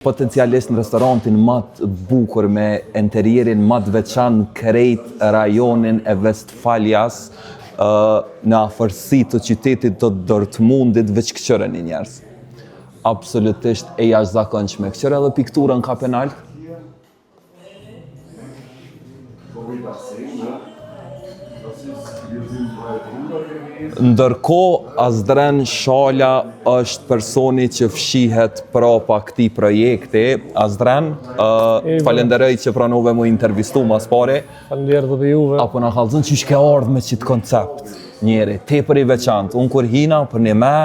Potencialisht në restorantin ma të bukur me enterierin ma të veçantë krejt rajonin e Westfalias në afërsi të qytetit të Dortmundit veç këqyreni njerëz. Absolutisht e jashtëzakonshme. Këqyre edhe pikturën ka penalt. Ndërkohë, Azdren Shala është personi që fshihet prapa këtij projekti. Azdren, uh, falenderoj që pranove mu intervistu mas pari. Faleminderit edhe juve. A po na kallzon qysh ke ardhë me qitë koncept, njeri, tepër i veçantë. Unë kur hina për një me,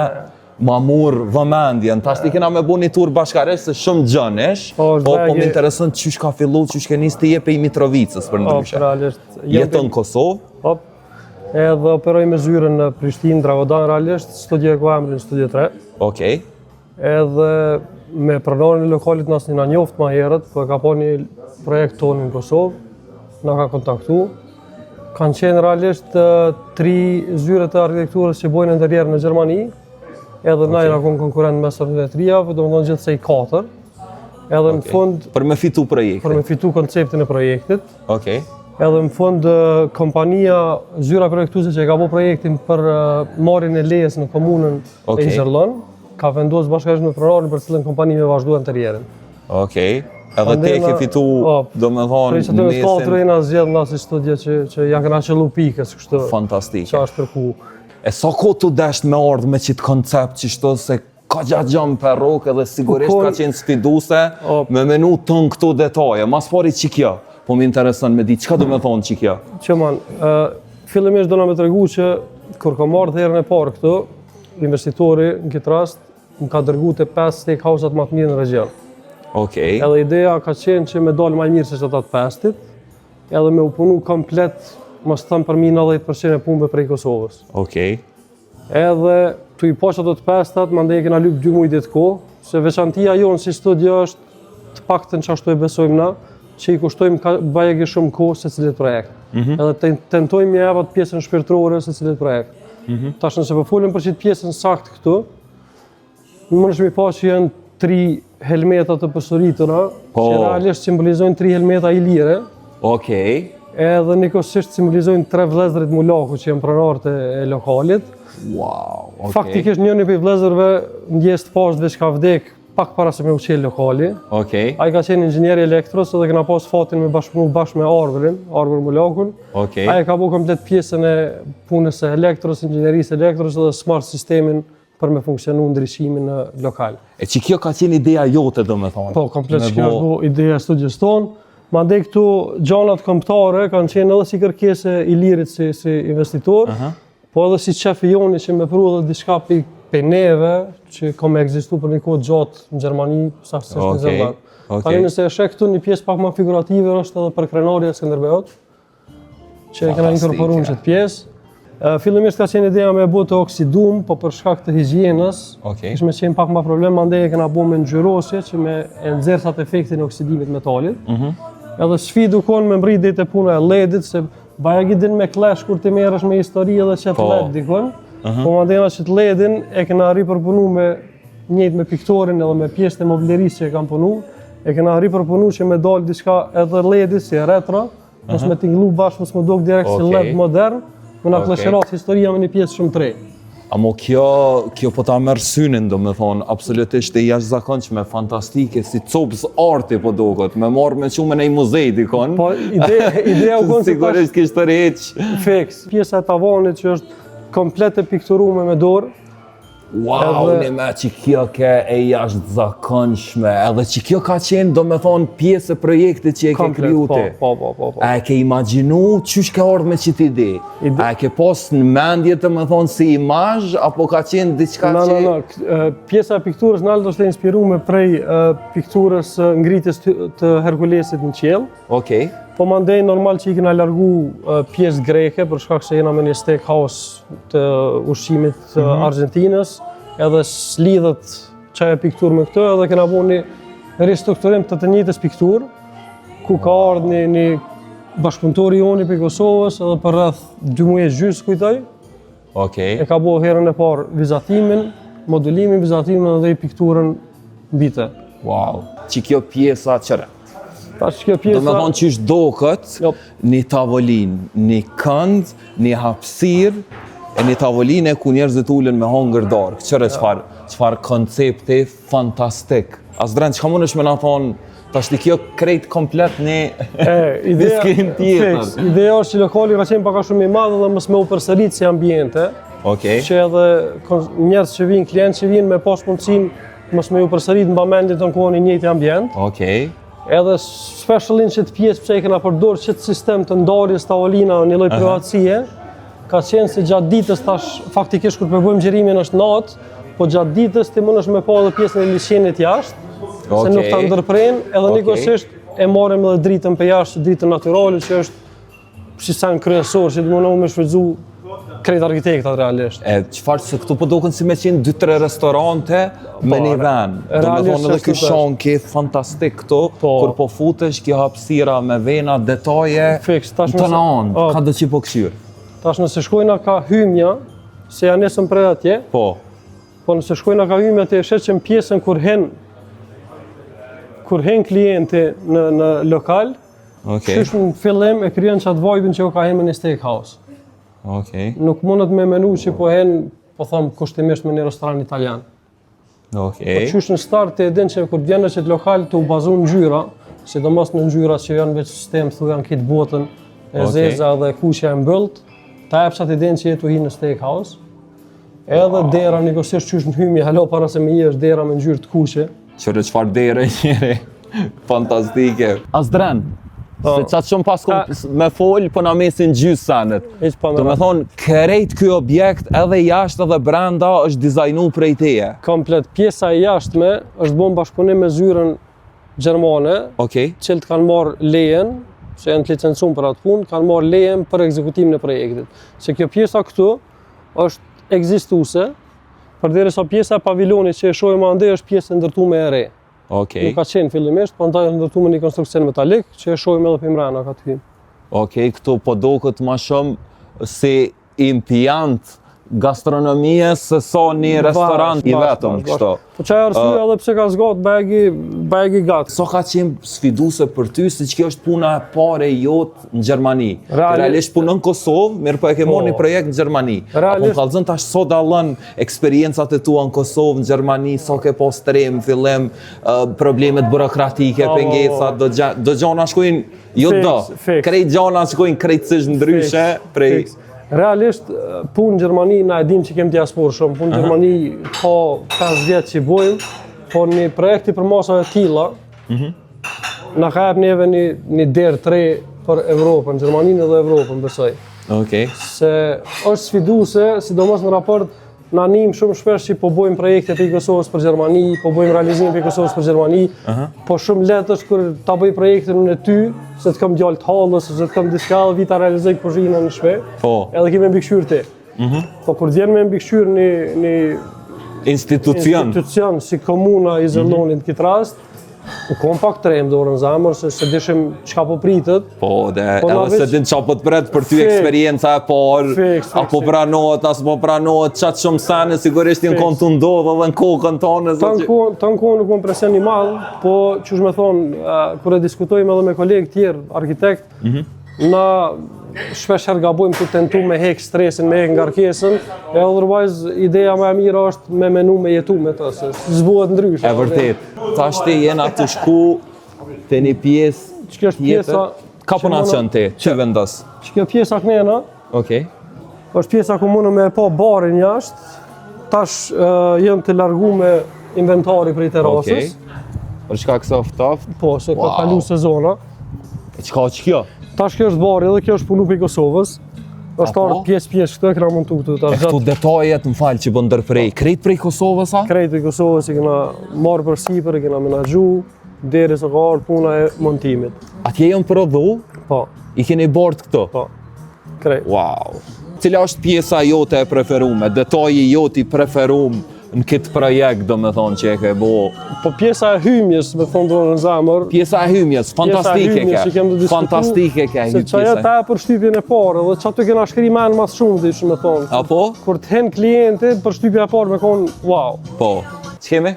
Ma mur vëmendjen, tash ti kena me bu një tur bashkarisht se shumë gjanë ish, po, po, po më intereson qysh ka fillu, qysh ke nis ti je pej Mitrovicës për po, ndryshe. Po, realisht. Jeton në Kosovë? Po, edhe operoj me zyrën në Prishtinë, Dravodan, realisht, studio e ka emrin Studio 3. Okej. Edhe me pronarin e lokalit na s'jena njoft ma herët, po e ka pa një projekt tonë në Kosovë, na ka kontaktu, Kanë qenë realisht tri zyre të arkitekturës që bojnë enterier në Gjermani, edhe na jena konë konkurrent mes të trijave, domethonë gjithsej katër. Edhe në fund... Për me fitu projektin. Për me fitu konceptin e projektit. Okej. Edhe në fund kompania, zyra projektuese që e ka bo projektin për marrjen e lejes në komunën e Iserlohn, ka vendosë bashkërisht me pronarin për cilën kompani me vazhdu enterierin. Okej. Edhe ti e ke fitu, po, domethonë, Prej qatyne të katër jena zgjedh na si studio që, që ja kena qëllu pikës, kështu. Fantastike. Që është përku. E sa kohë t'u desht me ardhë me qitë koncept qishtu se ka gjatë gjanë për rrokë edhe sigurisht ka qenë sfiduse me menu tonë këto detaje. Mas pari qikjo, po më intereson me di, çka do me thonë qikjo? Që man, fillimisht dona me tregu që kur kam ardhë herën e parë këtu, investitori në këtë rast, Më ka dërgu te 5 steak house-at më të mirë në regjion. Okej. Edhe ideja ka qenë që me dalë më mirë se ata të pestit, edhe me u punu komplet, mos të them përmi 90% e punëve prej Kosovës. Okej. Edhe tu i pa qato të pestat, mandej e kena lyp 2 muaj ditë kohë, se veçantia jonë si studio është të paktën qashtu e besojmë na, që i kushtojmë ka, bajagi shumë kohë secilit projekt. Mm -hmm. Edhe te, tentojmë me jep atë pjesën shpirtërore secilit projekt. Mm -hmm. Tash nëse po folim për qitë pjesën sakt këtu, Mundesh me pa që janë tri helmeta të përsëritura, po. që realisht simbolizojnë tri helmeta ilire. Okej. Edhe njëkohësisht simbolizojnë tre vëllezërit Mulaku që janë pronarët e lokalit. Wow, okay. Faktikisht njëri prej vëllezërve ndjesë të pastë veç ka vdek pak para se me u çel lokali. Okej. Ai ka qenë inxhinier i elektros edhe kena pas fatin me bashkëpunu bashkë me Arbërin, Arbër Mulakun. Okej. Ai e ka bo komplet pjesën e punës së elektros, inxhinierisë elektros edhe smart sistemin për me funksionu ndriçimin në lokal. E që kjo ka qenë ideja jote, domethonë? Po, komplet që kjo është bo ideja e studios tonë. Mandej këtu gjanat kombëtare kanë qenë edhe si kërkesë e Ilirit si, si investitor, uh -huh. po edhe si qef i joni që me pru edhe diçka prej, prej neve, që ka me ekzistu për një kohë gjatë në Gjermani, sa se është në Zerland. Okay. Tani nëse e sheh këtu një pjesë pak më figurative është edhe përkrenarja e Skënderbeut. që e kena inkorporu në qëtë pjesë. Fillimisht ka qenë ideja me bo të oksidum, po për shkak të higjienës, okay. kish me qenë pak ma problem, mandej e kena bo me ngjyrosje që me e nxjerr atë efektin e oksidimit metalit. Mm -hmm. Edhe sfidë u konë me mbrri deri te puna e LED-it, se bajagi din me clash kur ti merresh me histori edhe qet po. LED dikun. Uh -huh. Po mandej na qëtë LED-in e kena ripërpunu me njëjtë me piktorin edhe me pjesët e mobilerisë që e kam punu, e kena ripërpunu që me dalë diçka edhe LED-i si retro, Mos me tingllu bash, mos me dok direkt si LED modern, me na okay. historia me një pjesë shumë të re. Amo kjo, kjo po ta merr synin, domethonë, absolutisht e jashtëzakonshme, fantastike, si copës arti po doket, me marrë me çu me në muze dikon. Po, ide, ideja u konë se Sigurisht kish tërheq. Fiks, pjesa e tavanit që është komplet e pikturume me dorë, Wow, edhe... një me që kjo ke e jashtëzakonshme, edhe që kjo ka qenë, domethonë, pjesë e projektit që e ke kriju ti. Po, po, po, po. A e ke imagjinu, qysh ke ardhë me qitë ide? Ide... A e ke pas në mendje domethonë si imazh, apo ka qenë diçka që... No, no, no, pjesa e pikturës nalt është e inspirume prej pikturës ngritjes të Herkulesit në qiell. Okej. Po mandej normal që i kena largu pjesë greke për shkak se jena me një steak house të ushqimit të mm -hmm. Argjentinës, edhe s'lidhet qajo pikturë me këtë, edhe kena bo një ristrukturim të të njëjtës pikturë, ku ka ardhë një, një bashkëpunëtor i joni prej Kosovës edhe për rreth 2 muaj e gjysë kujtoj. Okej. E ka bo herën e parë vizatimin, modulimin, vizatimin dhe pikturën mbi të. Wow. që kjo pjesa qëre. Tash kjo pjesa... Do me thonë qysh doket, Jo. një tavolinë, një kënd, një hapësirë, e një tavoline ku njerëzit ulen me hongër darkë. Qëre çfarë çfarë koncepti fantastik. Asdren, çka mundesh me na thonë, tash ti kjo krejt komplet një, E, ideja, skenë tjetër. Fiks, ideja është që lokali ka qenë pak a shumë i madh dhe mos me u përsërit si ambiente, Okej. që edhe kon- njerëz që vinë, klientë që vinë me pas mundësinë mos me u përsërit në mendje të në kohën i njëjti ambient. Okej. Edhe specialin që të pjesë pse e kena përdor qëtë sistem të ndarjes tavolina në një lloj privatësie, ka qenë se gjatë ditës tash faktikisht kur po bëjmë xhirimin është natë, po gjatë ditës ti mundesh me pa edhe pjesën e liqenit jashtë, se nuk ta Okej. ndërpren, edhe Okej. njëkohësisht e marrim edhe dritën për jashtë, dritën natyrale që është si sen kryesor që të mundohu me shfrytzu krejt arkitektat realisht. E çfarë se këtu po duken si me qenë 2-3 restorante me Po, një re- vend. Do me realisht thonë edhe është ky super. shanki fantastik këtu, Po. kur po futesh kjo hapësira me vena, detaje, Fiks, tash në të nëse- anë, O. ka do që po këshyr. Tash nëse shkojna ka hymja, se ja nisëm prej atje, Po, Po nëse shkojna ka hymja ti e sheh që në pjesën kur hen kur hen klienti në në lokal, okej, qysh në fillim e krijon çat vibe-in që o ka hen në një steakhouse. okej, Nuk mundet me menu që po hen, po them kushtimisht me një restoran italian. okej. Po qysh në start ti e din që kur vjen në qet lokal të u bazu në ngjyra, sidomos në ngjyra që janë veç sistem thu janë këtë botën e Okej. zeza dhe kuqja e mbyllt, ta jep çat idenë që je tu hi në steakhouse. Edhe dera njëkohësisht qysh në hymje, hala para se me hi është dera me ngjyrë të kuqe. Qëre çfarë dere njeri, fantastike. Asdren, Po. se qatë shumë pas kom me fol, po na mesin gjysë sanet. Hiç pa Do me merak. thonë, krejt ky objekt edhe jashtë edhe brenda është dizajnu prej teje. Komplet pjesa e jashtme është bën bashkëpunim me zyrën gjermane, Okej, cilët kanë marrë lejen, se janë të licencuar për atë punë, kanë marrë lejen për ekzekutimin e projektit. Se kjo pjesa këtu është ekzistuese, përderisa pjesa e pavilonit që e shohim ande është pjesë e ndërtuar e re. okej. Nuk ka qenë fillimisht, prandaj është ndërtuar me një konstruksion metalik që e shohim edhe për mbrana ka të hym. Okej, këtu po duket ma shumë si impiant gastronomie se sa një restorant i Bash, bash, vetëm bash, bash. kështu. Po çaj arsye edhe pse ka zgjat bajagi bajagi gat. Sa ka qenë sfiduese për ty, si që kjo është puna e parë e jotë në Gjermani. Reali- Realisht punon në Kosovë, mirë po e ke marrë një projekt në Gjermani. Apo Realisht- më kallzon tash sa dallon eksperiencat e tua në Kosovë, në Gjermani, sa ke pas trem, fillim, ë, problemet burokratike, Po, pengesat, do gja, do gjona shkojnë jo Fiks, do. fiks. Krejt gjona shkojnë krejtësisht ndryshe Fiks, prej fiks. Realisht, punë në Gjermani, na e dim që kemi diasporë shumë, punë në Gjermani ka 5 vjet që bojmë, por një projekt i përmasave të tilla, na ka jep neve një, një derë të re për Evropën, Gjermaninë dhe Evropën, besoj. Okej. Se është sfiduese, sidomos në raport na nim shumë shpesh që po bojmë projekte për Kosovës për Gjermani, po bojmë realizime për Kosovës për Gjermani, po shumë lehtë është kur ta bëj projektin në ty, se të kam djalë të hallës, ose të kam diçka dhe vi ta realizoj kuzhinën në shtëpi. Po. Edhe kemi mbikëqyr ti. Po kur vjen me mbikëqyr një një Institucion. institucion si komuna i Zellonit në këtë rast, u kom pak trem dorën në zemër se se dishim çka po pritet. Po, dhe Po, na edhe se veç- din qa po të pret për ty Fiks. eksperienca e parë, Fiks, fiks, apo fiks. pranohet, as po pranohet, qatë shumë sene, sigurisht janë Fiks. konë të ndodhë edhe në kokën tonë. se Tanë që- kohën, tanë kohën nuk kom presion i madh, po qysh me thonë, eh, kur e diskutojmë edhe me kolegë tjerë, arkitekt, Mhm. na shpesh herë gabojmë të tentu me hek stresin, me hek ngarkesën, e otherwise ideja më e mirë është me menu me jetu me të, se s'buhet ndryshe. E vërtet. Tash ti jena të shku te një pjesë Që kjo është tjetër. pjesa Ka po që na muna- qënë ti, që vendos? Që kjo pjesa knena, Okej. është pjesa ku mundëm me e pa barin jashtë, tash eh, janë të largu me inventari prej terasës, Okej. Për shkak se ftoft. po, se ka Wow. kalu sezona. E çka është kjo? Tash kjo është bari edhe kjo është punu prej Kosovës. Është Apo? ardhur pjesë pjesë këtu e kena montu këtu E tash këtu gjatë detajet, më falë që bën ndërprej. Krejt prej Kosovës a? krejt prej Kosovës i kena marrë për sipër, i kena menaxhu derisa ka ardhur puna e montimit. Atje janë prodhu, Po, i keni bart këto. po. Krejt. Wow. Cila është pjesa jote e preferume, detaji jot i preferum në këtë projekt, do me thonë që e ke bo? Po pjesa e hymjes, me thonë dorën në zemër, Pjesa e hymjes, pjesa e fantastike hymjes që ke. kemi të diskutu, Fantastike ke Se hy çajo pjesa. ta e përshtypjen e parë, dhe çaty kena shkri men mas shumë, dish me thonë. Apo? Kur të hen klienti, përshtypja e parë me konë, wow. Po. Ç'kemi?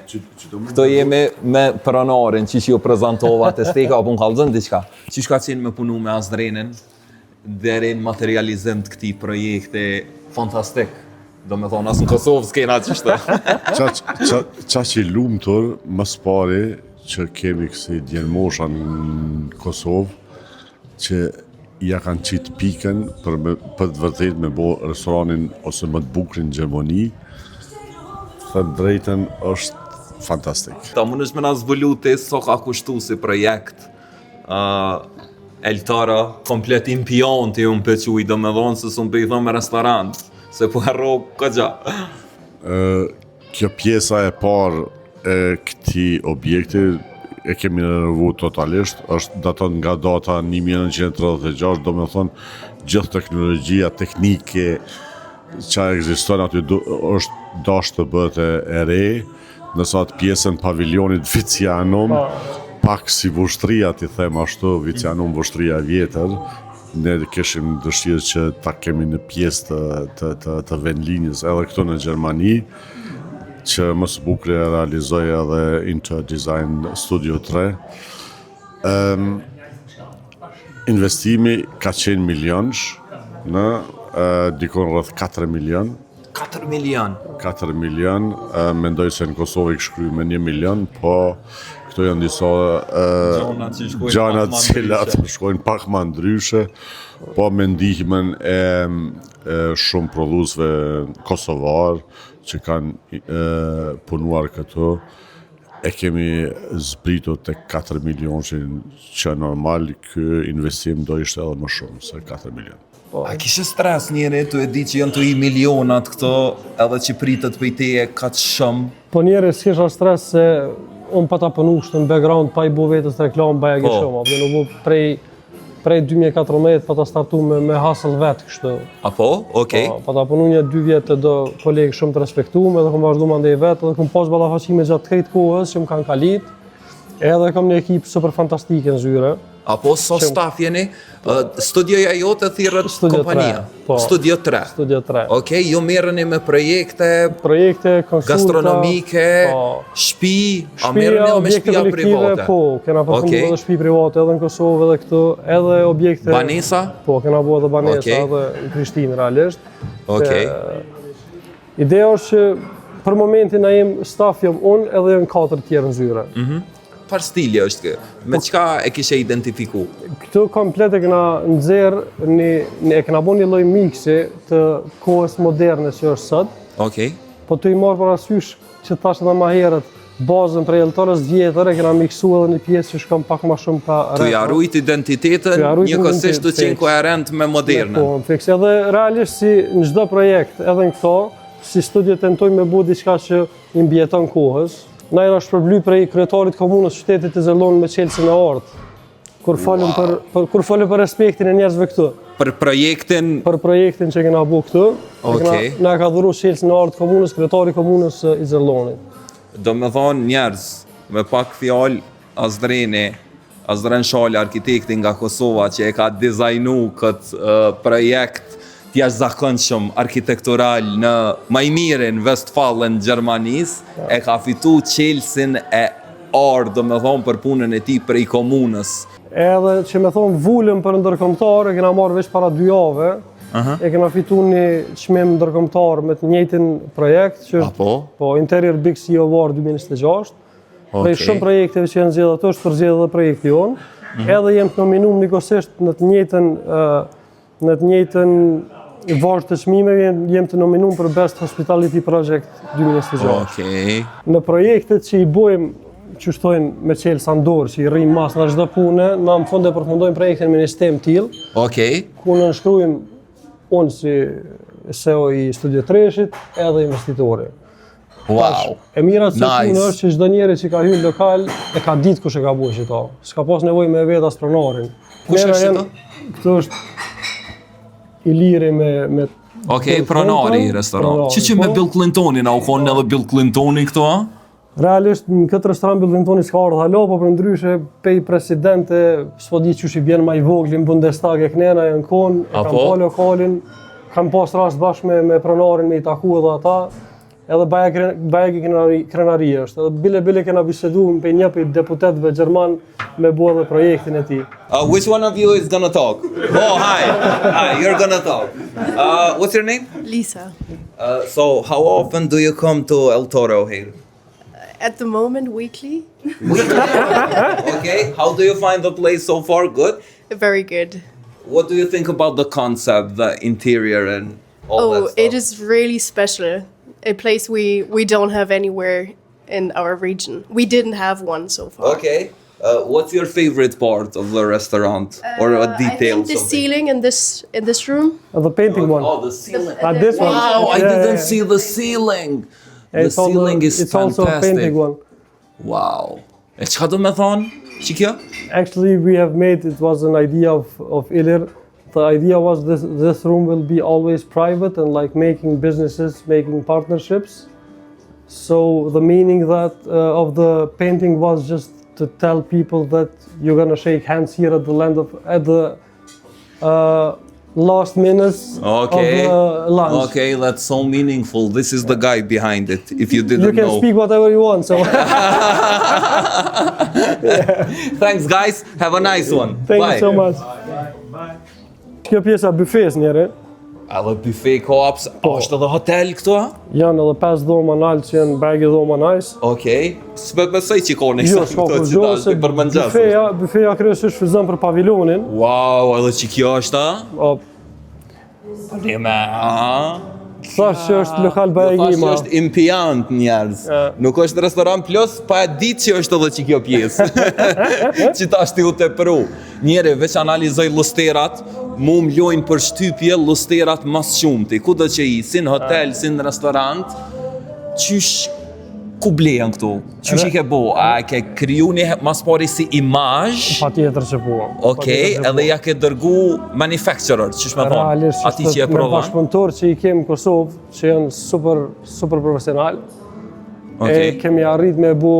Këto jemi me pronarin që që ju prezentova te steka, apo më kallëzon diçka. Qysh ka qenë me punu me Azdrenin, deri në materializim të këtij projekti fantastik. Do me thonë, as në Kosovë s'kena qështu. Qaq i lumtur, më s'pari që kemi kësi djelmosha në Kosovë, që ja kanë qitë pikën për, me, për të vërtet me bo restoranin ose më të bukurin në Gjermani, them drejtën është fantastik. Ta mundesh me na zbulu ti sa ka kushtu si projekt El Toro, komplet impianti unë pe quj, do me thonë se s'un pe i thom restorant, se po harro këgja. Kjo pjesa e parë e këtij objekti e kemi renovu totalisht, është daton nga data 1936, do me thonë gjithë teknologjia teknike që ekziston aty do, është dashtë të bëhet e, e re, ndërsa atë pjesën paviljonit Vicianum, pak si Vushtrria, t'i them ashtu, Vicianum Vushtrria e vjetër, ne kishim dëshirë që ta kemi në pjesë të, të, të, të vendlinjës edhe këtu në Gjermani, që më së bukuri e realizoi edhe Inter Design Studio 3. Um, investimi ka qenë milionsh në uh, dikun rreth 4 milion, 4 milion. 4 milion, e, mendoj se në Kosovë i kish kry me 1 milion, po këto janë disa e, Gjana që shkojnë gjana pak ma të cilat ndryshe. shkojnë pak ma ndryshe, po me ndihmën e, e shumë prodhuesve kosovar që kanë e, punuar këtu, e kemi zbritur tek 4 milionishin që normal ky investim do ishte edhe më shumë se 4 milion. Po. A kishe stres njeri tu e di që janë tu i milionat këto edhe që pritet prej teje kaq shumë? Po njeri s'kisha stres se unë pa ta punu kështu në background pa i bu vetës reklamë bajagi Po. shumë, apo nuk bu prej prej 2014 pa ta startu me, me hustle vet kështu. Apo? Okej. Po, pa ta punu një dy vjet të do kolegë shumë të respektuar edhe kom vazhdu mandej vet edhe kom pas ballafaqime gjatë krejt kohës që më kanë kalit. Edhe kam një ekip super fantastike në zyre. Apo sa staf jeni? Ë, Studioja jote thirret Studio kompania. 3, po. Studio 3. Studio 3. Okej, ju merreni me projekte Projekte, konsulta, gastronomike, po. shtëpi, a Shtëpia, merreni edhe me objekte shtëpia kolektive, private? Po, kena përfundu Okej. edhe shtëpi private edhe në Kosovë edhe këtu, edhe objekte Banesa? Po, kena bu edhe banesa Okej. edhe në Prishtinë realisht. Okej. Ideja është që për momentin na jem staf jam unë edhe janë katër tjerë në zyre. Mm. Çfarë stili është kë? Me Po. çka e kishe identifiku? Këtu komplet e kena nxjerr një, një e kena bo një lloj miksi të kohës moderne që është sot, Okej. po tu i marrë parasysh që thash edhe më herët, bazën prej El Toros vjetër e kena miksu edhe një pjesë që shkon pak më shumë ka Tu ja rujt identitetin, Tu ja rujt njëkohësisht tu qenë identitetin. koherent me modernën. Po, në fiks. Edhe realisht si në çdo projekt, edhe në këto, si studio tentojmë me bu diçka që i mbijeton kohës. Na jena shpërbly prej kryetarit komunës qytetit të Iserlohnit me çelësin e artë. Kur folëm për, për kur folëm për respektin e njerëzve këtu, Për projektin, për projektin që kena bu këtu, e kena, Okej. na ka dhuru çelësin e artë komunës, kryetari i komunës së Iserlohnit. do me thonë njerëz, me pak fjalë, Azdreni, Azdren Shala, arkitekti nga Kosova që e ka dizajnu këtë uh, projekt të jashtëzakonshëm arkitektural në ma i mirin Westfalen Gjermanisë, e ka fitu çelësin e artë, do me thonë, për punën e tij prej komunës. Edhe që me thonë vulën për ndërkombëtar e kena marrë veç para dy jave, e kena fitu një çmim ndërkombëtar me të njëjtin projekt që është Apo? po Interior Big C Award 2026. Prej Okej. shumë projekteve që janë zgjedhur ato është përzgjedhur edhe projekti jonë. Mhm. Edhe jem të nominum njëkohësisht në të njëjtën ë, në të njëjtën vazhd të çmimeve jem, jem të nominum për Best Hospitality Project 2026. Okej. Në projektet që i bojmë që shtojnë me çelësa në dorë, që i rrim mas në çdo punë, na në fund e përfundojmë projektin me një sistem tillë, Okej. ku nënshkruajmë unë si CEO i Studio Treshit edhe investitori. Wow. E mira të Nice. nice. është që çdo njeri që ka hyrë në lokal e ka ditë kush e ka bërë qito. S'ka pas nevojë me e vet as pronarin. Kush Nera është janë- Këtu është Iliri me me Okej, Bill pronari i Clinton, restoranit. pronari, Që që me po. Bill Clintonin, a u konë edhe Bill Clintoni këto, a? Realisht në këtë restoran Bill Clintoni s'ka ardhur hala, po për ndryshe pej presidente, s'po di qysh i bjen ma i vogli në Bundestag e knena janë kon, e Apo? kanë pa lokalin, kanë pas rast bashkë me, me pronarin me i taku edhe ata. Edhe baja bajagi krenari, krenari është. Edhe bile bile kena bisedu me një prej deputetëve gjerman me bo edhe projektin e tij. Which one of you is gonna talk? Oh, hi. Hi, you're gonna talk. What's your name? Lisa. So, how often do you come to El Toro here? At the moment, weekly. Okay. How do you find the place so far? Good. Very good. What do you think about the concept, the interior, and all Oh, that stuff? it is really special. A place we don't have anywhere in our region. We didn't have one so far. Okay. What's your favorite part of the restaurant or a I detail? think the something? ceiling in this room. The painting one. Oh, the ceiling. Ah, this one. Wow, I Yeah, didn't yeah, yeah. see the ceiling. The It's also- ceiling is it's also a fantastic. painting one. Wow. E çka do me thonë? Që kjo? Actually, we have made it was an idea of Ilir. The idea was this room will be always private and like making businesses, making partnerships. So the meaning that of the painting was just to tell people that you're gonna shake hands here at the land of at the last minutes Okay. of the lunch. Okay, that's so meaningful. This is the guy behind it, if you didn't You can know. speak whatever you want. So Thanks guys. Have a nice one. thank Bye. you so much. Kjo pjesa byfes njëre, Edhe buffet koaps, po. është edhe hotel këtu? a? janë edhe 5 dhoma nalt që janë bajagi dhoma nice. Okej. S'pe besoj që ka një Jo, sa s'ka këto kur që gjo, tash se ti për mëngjes. Byfeja, kryesisht shfrytëzon për pavilonin. Wow, edhe që kjo është, a? O, Po ne me, a? thash që është lokal Jo, bajagi thash që ma. është impiant njerëz. Nuk është restoran plus, pa e ditë që është edhe që kjo pjesë. që tash ti u të pru. Njeri, veç analizoj lusterat, mu më lojnë për shtypje lusterat mas shumti. Ku do që i, si në hotel, si në restorant, qysh ku blejen këtu? Qysh i ke bo? A e ke kriju një mas pari si imazh? Pa tjetër që po. Okej, edhe ja ke dërgu manufacturer, qysh me thonë, Realisht, ati që e me provon. bashkëpunëtor që i kem në Kosovë, që janë super, super profesional, Okej. e kemi arrit me bu,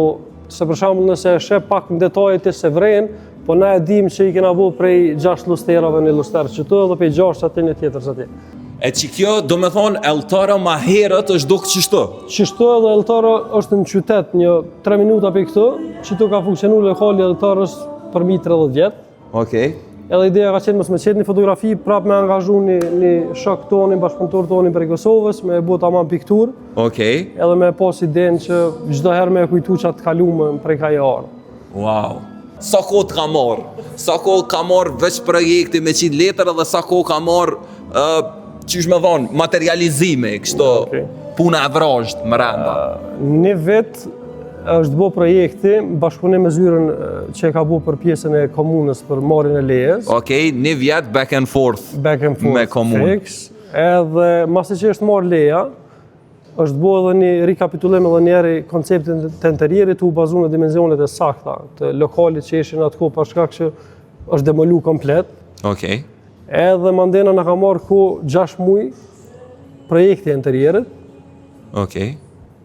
se për shembull nëse e sheh pak në detaje ti se vren, po na e dim që i kena bu prej 6 lusterave një luster që tu edhe prej 6 aty një tjetër aty. E që kjo, do me thonë, El Toro ma herët është dukë qështu. Qështu edhe El Toro është në qytet një 3 minuta për këtu, që tu ka funksionu lokali El Toros për mi 30 vjet. Okej. Edhe ideja ka qenë mos me qetë një fotografi, prap me angazhu një shok tonin, bashkëpunëtor tonin prej Kosovës, me e bu tamam pikturë, Okej. edhe me pas idenë që çdo herë me e kujtu që atë kalume prej ka i ardhë. Wow. Sa kohë të ka marrë? Sa kohë ka marrë veç projekti me qitë letër edhe sa kohë ka marrë, qysh me thonë, materializimi, kështu, Okej. puna e vrazhd mrenda. Një vit është bo projekti, në bashkëpunim me zyrën që e ka bo për pjesën e komunës për marrjen e lejes. Okej, një vjet back and forth. Back and forth. Me komunë. Fix. Edhe masi që është marrë leja, është bo edhe një rikapitullim edhe një herë konceptin të interierit u bazu në dimenzionet e sakta të lokalit që ishin atë kohë për shkak që është demolu komplet. Okej. Edhe mandena na ka marrë ku 6 muaj projekti e interierit, Okej.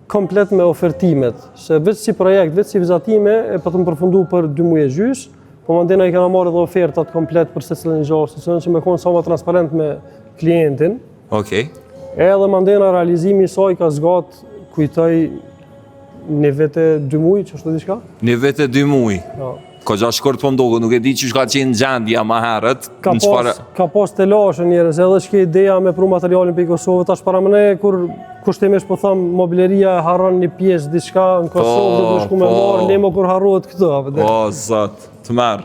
komplet me ofertimet, se veç si projekt, veç si vizatime, e po të më përfundu për 2 muaj e gjys, po mandena i kena marrë edhe ofertat komplet për secilin gjë, secilin që me konë sa më transparent me klientin. Okej. Edhe mandena realizimi i saj ka zgat, kujtoj, një vete 2 muaj, që është diçka? Një vit e 2 muaj. Po. Ka gjatë shkurt po ndoku, nuk e di qysh ka qenë gjendja ma herët. Ka në çfarë- pas, ka pas telashe njerëz, edhe që ke ideja me pru materialin për Kosovë, tash para më kur kushtimisht po tham mobileria e harron një pjesë diçka në Kosovë, do të shku me po. marr, lemo kur harrohet këtë, apo dhe. O, zot, të merr.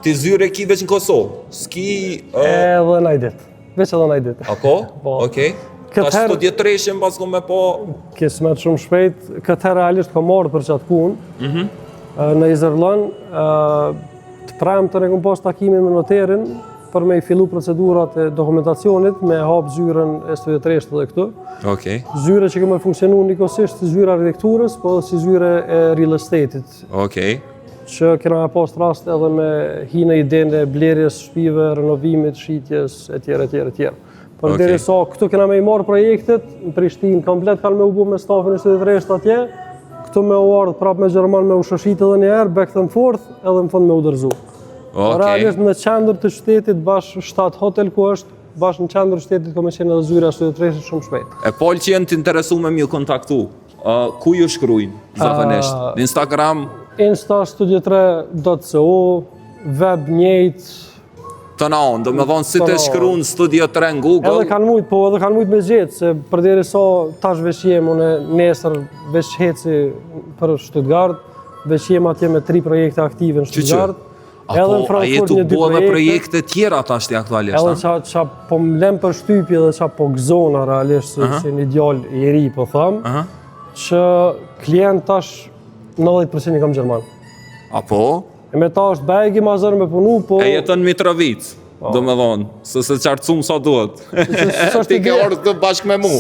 Ti zyre ki veç në Kosovë? S'ki... Edhe naj ditë. Veç edhe naj ditë. Apo? Po. Okej. Këtë Tash herë- studio treshin pas ku me po... Kismet shumë shpejt, këtë herë realisht kam marrë për qatë punë. Mhm. Në Iserlohn, të premtën e kom pas takimin me noterin për me i fillu procedurat e dokumentacionit, me hap zyrën e studio treshtë dhe këtu. Okej. Zyre që kemë funksionu njëkohësisht si zyra arkitekturës, po edhe si zyre e real estate-it, Okej. që kena me pas rast edhe me hi në idenë e blerjes shtëpive, renovimit, shitjes, etj, etj, etj. Por Okej. deri sa këtu kena me i marrë projektet, në Prishtinë komplet kanë me u bu me stafin e studio treshtë atje, këtu me u ardhë prapë me Gjerman me u shoshit edhe një herë, back and forth, edhe në fund me u dërzu. Okej. Realisht në qendër të qytetit bash 7 hotel ku është bash në qendër shtetit ka me qenë edhe zyra e Studio 3 shumë shpejt. E palë që janë të interesu me m'ju kontaktu, uh, ku ju shkrujnë, zakonisht? Ah. Në Instagram, Insta studio3.co, web njëjt, të na onë, do me thonë si të Të na shkrun Studio 3 në Google, Edhe kanë mujt, po edhe kanë mujt me gjetë, se përderi sa tash veç jem, unë nesër veç heci për Stuttgart, veç jem atje me tri projekte aktive në Qyqë? Stuttgart, Apo, edhe në a je Frankfurt tu një dy bo edhe projekte, projekte tjera tash ti aktualisht, edhe a? qa, qa po më lem përshtypje dhe qa po gëzona realisht si, si një djalë i ri, po tham, Aha. që klient tash 90% i kam gjerman. Apo? E me ta është bajagi ma zërë me punu, po E jetën në Mitrovicë, do me thonë, se se qartësum sa duhet. s'është Ti ke ideja- ardhur këtu bashkë me mu.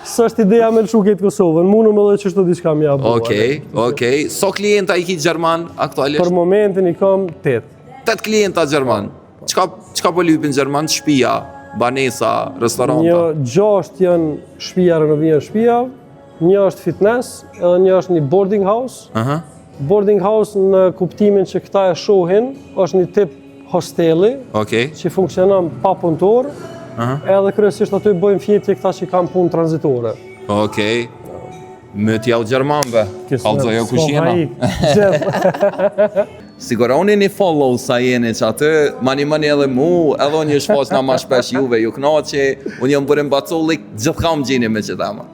s'është ideja me lëshu këtë Kosovën, mundum edhe qështu diçka m'ja bo. Okej, okej. Sa klienta i ki gjerman aktualisht? Për momentin i kam 8. 8 klienta gjerman. Çka çka po lypin gjerman? Shtëpia, banesa, restoranta. Një gjashtë janë shtëpia, renovime shtëpia, një është fitness, edhe një është një boarding house. Aha. Boarding house në kuptimin që këta e shohin, është një tip hosteli Okej. që funksionon pa punëtor, edhe kryesisht aty bëjnë fjetje këta që kanë punë tranzitore. Okej. Me t'jau gjermanve. Kallzojo kush jena. Gjithë. Siguroni një follow sa jeni që aty, mani mani edhe mu, edhe unë ju shfaq na ma shpesh juve, ju knaqi, unë jam Burim Bacolli, gjithka më gjeni me qëta emër.